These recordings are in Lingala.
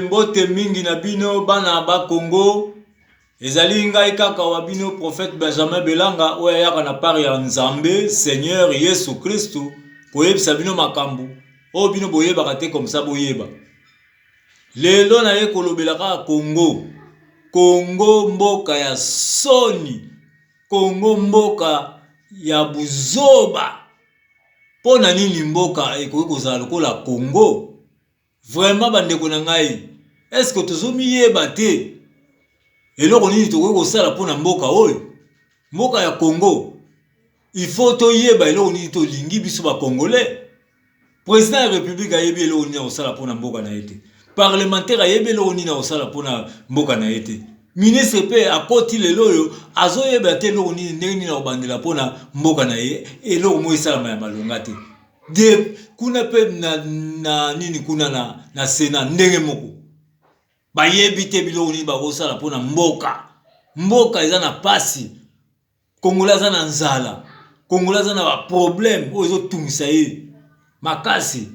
Mbote mingi na bino bana ba Congo, ezali ngai kaka wa bino prophète Benjamin Belanga oyo ayaka na part ya Nzambe Seigneur Yesu Kristu koyebisa bino makambo oyo bino boyebaka te comme ça boyeba. Lelo naye kolobela kaka Congo. Congo mboka ya soni, Congo mboka ya buzoba. Mpo na nini mboka ekoki kozala lokola Congo? Vraiment ba ndeko na ngai, est ce que tozo miyeba te? Eloko nini tokoki kosala mpo na mboka oyo? Mboka ya Congo, il faut toyeba eloko nini tolingi biso ba Congolais. President ya Republique ayebi eloko nini akosala mpo na mboka na ye te. Parlementaire ayebi eloko nini akosala mpo na mboka na ye te. Ministre mpe akoti lelo oyo azoyeba te eloko nini ndenge nini akobandela mpo na mboka na ye, eloko moko esalama ya malonga te. De kuna mpe na nini kuna na Senat ndenge moko bayebi te biloko nini bakosala mpo na mboka. Mboka eza na pasi, Congolais aza na nzala, Congolais aza na ba problème oyo ezotungisa ye makasi.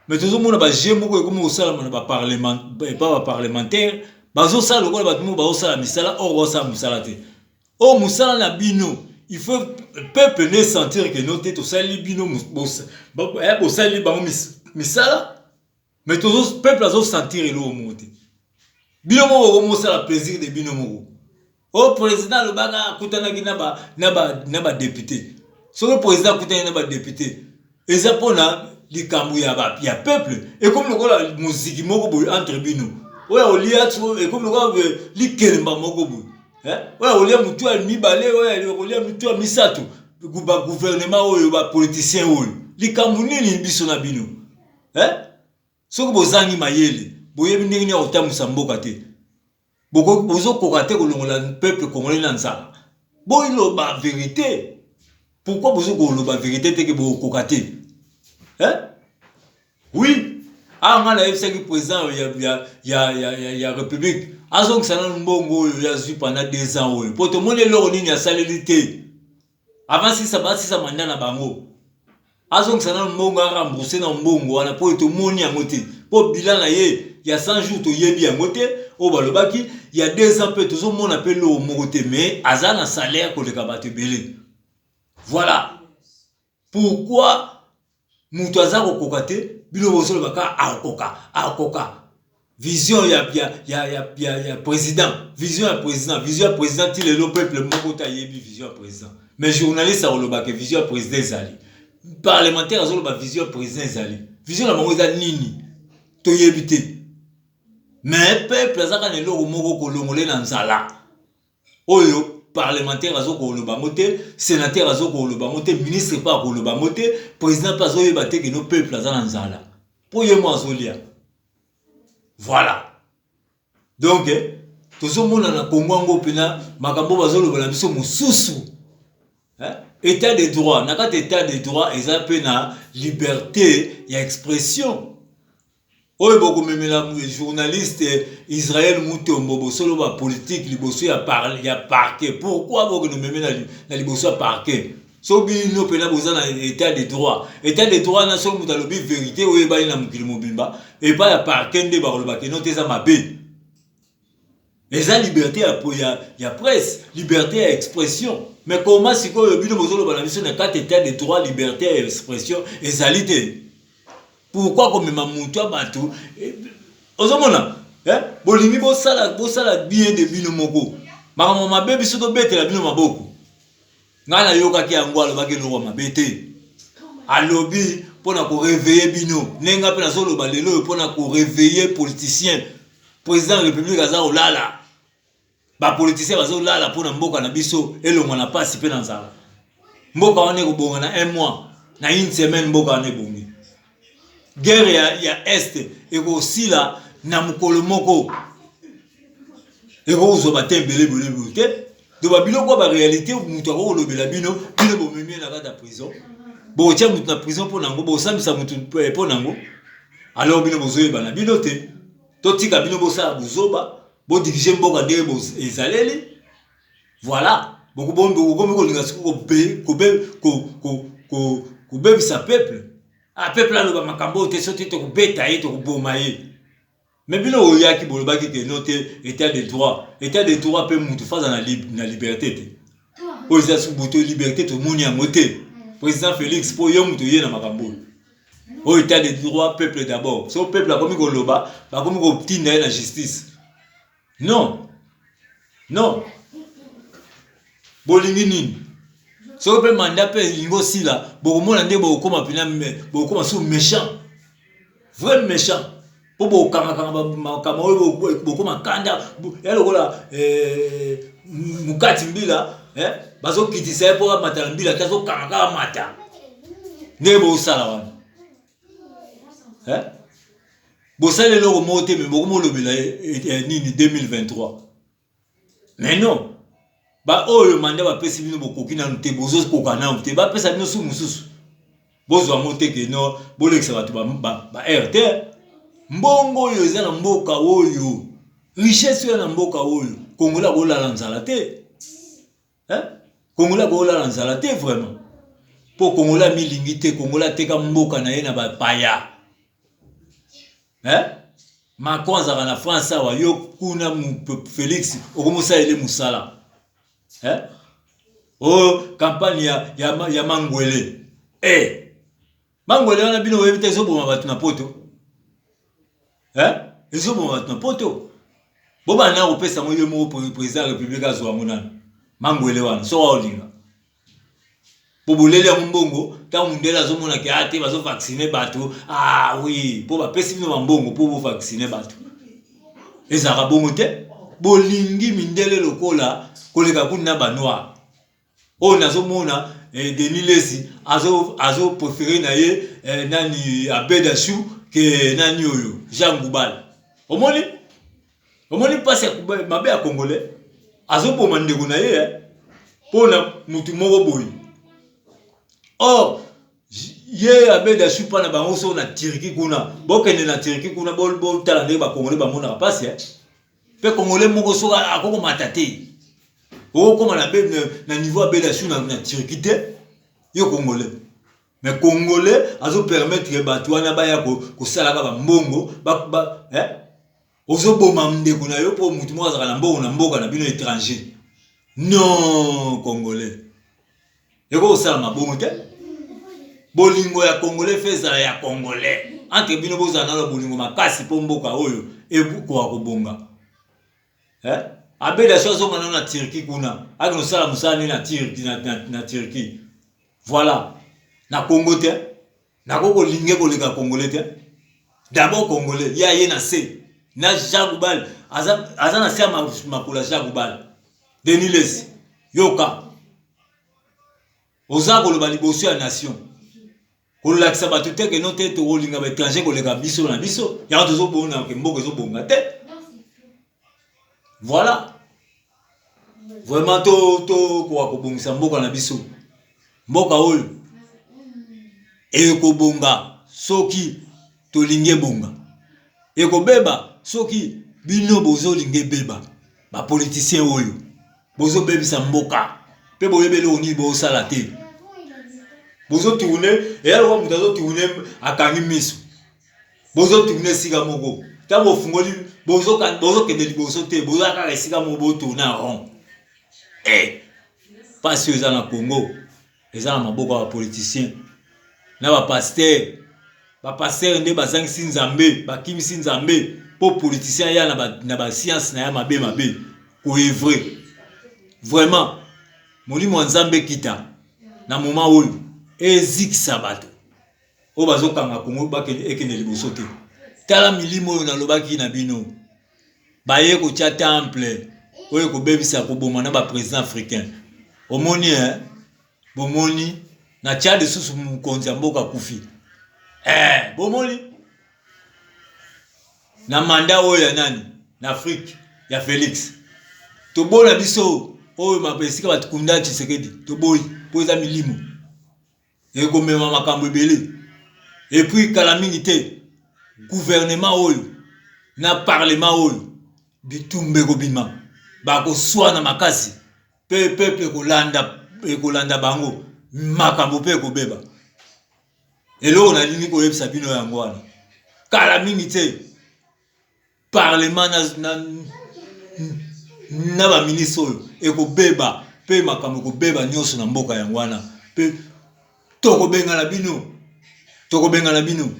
Mais tozomona ba jeu moko ekomi kosalama na ba parlement, epa ba parlementaire bazosala lokola bato moko bazosala misala, or bazosala mosala te. Oyo mosala na bino, il faut peuple ne sentir que no te tosaleli bino, bosaleli bango misala, mais tozo peuple azo sentir eloko moko te. Bino moko bokomosala plaisir de bino moko. Oyo président alobaka akutanaki na ba député. Soki président akutani na ba député, eza mpona likambo ya peuple. Ekomi lokola moziki moko boye entre bino. Oyo akolia ekomi lokola likelemba moko boye. Oyo akolia motu ya mibale, oyo akolia motu ya misato. Ba gouvernement oyo, ba politicien oyo. Likambo nini biso na bino? Soki bozangi mayele, boyebi ndenge nini ya kotambwisa mboka te. Bozokoka te kolongola peuple congolais na nzala. Boloba verite. Pourquoi bozo koloba verite te ke bokoka te? Hein? Oui. Ah nga nayebisaki président ya république azongisa nanu mbongo oyo ya zwi pendant 2 ans oyo po tomoni eloko nini asaleli te. Avant sisa basisa mandat na bango. Azongisa nanu mbongo, a rembourser na mbongo wana po tomoni yango te. Po bilan na ye ya 100 jours toyebi yango te, oyo balobaki ya 2 ans pe tozomona pe eloko moko te, mais aza na salaire koleka bato ebele. Voilà. Pourquoi moto aza kokoka te, bino bozoloba kaka akokoka, akokoka. Vision ya président, vision ya président, vision ya président ti lelo peuple moko te ayebi vision ya président. Mais journaliste akoloba ke vision ya président ezali. Parlementaire azoloba vision ya président ezali. Vision na bango eza nini? Toyebi te. Mais peuple azaka na eloko moko kolongole na nzala. Oyo parlementaire azokoloba yango te, sénateur azokoloba yango te, ministre pe akoloba yango te, président pe azoyeba te ke no peuple aza na nzala. Po ye mo azolia. Voilà. Donc, tozomona na Congo yango mpena makambo bazoloba na biso mosusu. Hein? État de droit, na kati état de droit eza pe na liberté ya expression. Oyo bokomemela journaliste Israël Mutombo bosolo ba politique liboso ya parquet. Pourquoi bokende meme na liboso ya parquet? So bino pena boza na état de droit. État de droit na soki moto alobi vérité oyo ebali na mokili mobimba, epai ya parquet nde bakoloba ke non te eza mabe. Eza liberté ya presse, liberté ya expression. Mais comment sikoyo bino bozoloba na biso na kati état de droit, liberté ya expression ezali te? Pourquoi komema mutu ya bato? Ozomona? Bolingi bosala bien de bino moko. Makambo mabe biso tobetela bino maboko. Ngai nayokaki yango alobaki eloko mabe te. Alobi mpona koreveiller bino. Ndenge ngai mpe nazoloba lelo oyo mpona koreveiller politicien. Président ya République aza kolala. Ba politiciens bazolala mpona mboka na biso elongwa na pasi mpe na nzala. Mboka wana ekobonga na un mois, na une semaine mboka wana ebongi. Guerre ya Est ekosila na mokolo moko. Ekozwa bato ebele ebele ebele te. Donc ba biloko ba réalité moto akoki kolobela bino, bino bomemi ye na kati ya prison. Bokotia moto na prison mpo na yango, bosambisa moto mpo na yango. Alors bino bozoyeba na bino te. Totika bino bosala buzoba, bodirige mboka ndenge ezaleli. Voilà. Bokomi kolinga sikoyo kobebisa peuple. Ah, peuple aloba makambo oyo te, soki tokobeta ye, tokoboma ye. Mais bino oyaki bolobaki ke no te etat de droit, etat de droit pe mutu faza na, lib, na liberté te. Oyo eza su buto liberté tomoni yango te. Président Félix po yo mutu oye na makambo oyo. Oyo etat de droit peuple d'abord. So peuple akomi koloba, bakomi kotinda ye na justice. Non. Non. Bolingi nini? Soki pe mandat pe elingi osila, bokomona nde bokokoma pena bokokoma su méchant. Vrai méchant. Po bokangakanga makambo oyo bokoma kanda ya lokola eh, mokati mbila eh, bazokitisa ye mpo amata na mbila te azokanga kaka mata ndenge bosala wana eh? Bosali eloko moko te me bokomolobela eh, eh, nini 2023 mais non baoyo manda bapesi bino bokoki nanu te bozokoka nanu te bapesa bino su mosusu bozwa yango te ke no bolekisa bato ba, ba, ba aire te mbongo oyo eza na mboka oyo richesse oyo na mboka oyo kongola akolala nzala te Hein? Congolais akolala nzala te vraiment. Po Congolais amilingi te, Congolais ateka mboka na ye na bapaya. Hein? Macron azalaka na France awa, yo kuna Felix okomosalele mosala. Hein? Oh, campagne ya, ya, ya Mangwele. Eh! Mangwele wana bino oyebi te ezoboma bato na poto. Eh? Ezoboma bato na poto. Bobanda kopesa yango ye moko président ya république azwa yango nanu. Mangwele wana soki olinga. Po boleli yango mbongo ntango mundele azomona ke ah te bazo vacciner bato ah oui po bapesi bino bambongo po bo vacciner bato. Ezalaka bongo te. Bolingi mindele lokola koleka kuna na ba noir. Oyo nazo mona eh, Denis Lessi azo azo préférer na ye eh, nani Abed Achou que nani oyo Jean Goubal. Omoni? Omoni pasi ya mabe ya Congolais azoboma ndeko na ye eh, mpo na mutu moko boye. Or ye Abed Achou mpa na bango so na Turquie kuna, bokende na Turquie kuna botala ndenge ba Congolais bamonaka pasi eh. Pe Congolais moko soki akokomata te okokoma na, na niveau ya Belasu na, na Turquie te yo Congolais mais Congolais azo permettre bato wana baya kosalaka ba mbongo ba, ba, eh? ozoboma ndeko na yo mpo motu moko azalaka na mbongo na mboka na bino étranger non Congolais ekoki kosalama bongo te bolingo ya congolais fe ezala ya congolais entre bino bozala nano bolingo makasi mpo mboka oyo ekoka kobonga eh? abeda so azonga nano na turquie kuna akende kosala mosala nini na turquie na, na, na turquie voilà na congo te nakoki kolinge koleka congolais te d'abord congolais ye aye na se na jean goubal aza, aza na se ya makolo ya jean goubal denis lesi yoka Oza koloba liboso ya nation. Kolakisa bato te ke no te tokolinga ba étranger koleka biso na biso. Yango tozobona ke mboka ezobonga te. Voilà. Vraiment to to koka kobongisa mboka na biso. Mboka oyo ekobonga soki tolingi ebonga. Ekobeba soki bino bozolinga ebeba. Ba politiciens oyo bozo bebisa mboka pe boyebi eloko nini bosala te. Bozo tourner eya lokola moto azo tourner akangi miso. Bozo tourner esika moko. Ntango ofungoli bozokende liboso te, boza kaka esika moko bo tourner en rond. Eh, pasi oyo eza na Congo eza na maboko ya ba politiciens na ba pasteurs. Ba pasteurs nde bazangisi Nzambe, bakimisi Nzambe po politicien aya na ba, na ba science na ya mabe mabe ko evre. Vraiment molimo ya Nzambe ekita na moment oyo ezikisa bato oyo bazokanga Congo bakende ekende liboso te. Tala milimo oyo nalobaki na bino baye kotia temple oyo ekobebisa koboma na ba president africain. Omoni eh? Bomoni na Tchad lisusu mokonzi ya mboka akufi eh, bomoni na manda oyo ya nani na Afrique ya Felix tobola biso oyo esika bato kunda Tshisekedi toboyi mpo eza milimo ekomema makambo ebele epuis kala mingi te gouvernement oyo na parlement oyo bitumba ekobima bakoswana makasi Pe peuple ekolanda ekolanda bango makambo pe ekobeba. Eloko nalingi koyebisa bino yango wana. Kala mingi te. Parlement na, na, na baministre oyo ekobeba mpe makambo ekobeba nyonso na mboka yango wana mpe tokobengana bino, tokobengana bino.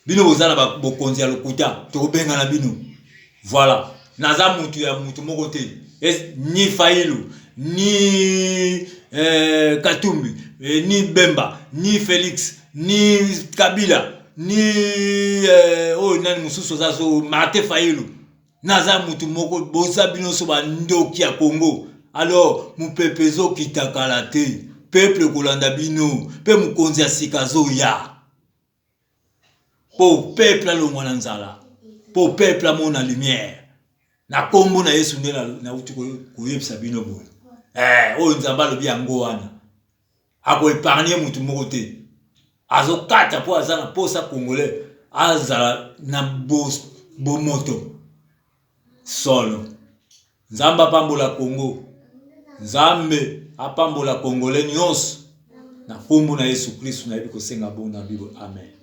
Bino boza na bokonzi ya lokuta, tokobengana bino. Voilà, naza mutu ya mutu moko te, ni Fayulu ni eh, Katumbi eh, ni Bemba ni Felix ni Kabila ni eh, oyo nani mosusu aza so Martin Fayulu. Naza mutu moko, boza bino so bandoki ya Congo. Alors mopepe ezokita kala te, peuple kolanda bino mpe mokonzi ya sika azoya mpo peuple alongwa na nzala, mpo peuple amona lumière na kombo na Yesu. Nde nauti koyebisa bino boye eh, oyo Nzambe alobi yango wana, akoepargne mutu moko te, azokata mpo aza na posa congolais azala na bomoto solo. Nzambe apambola Congo, Nzambe apambola congolais nyonso na kombo na Yesu Kristu. Nayebi kosenga bongo na Bible, amen.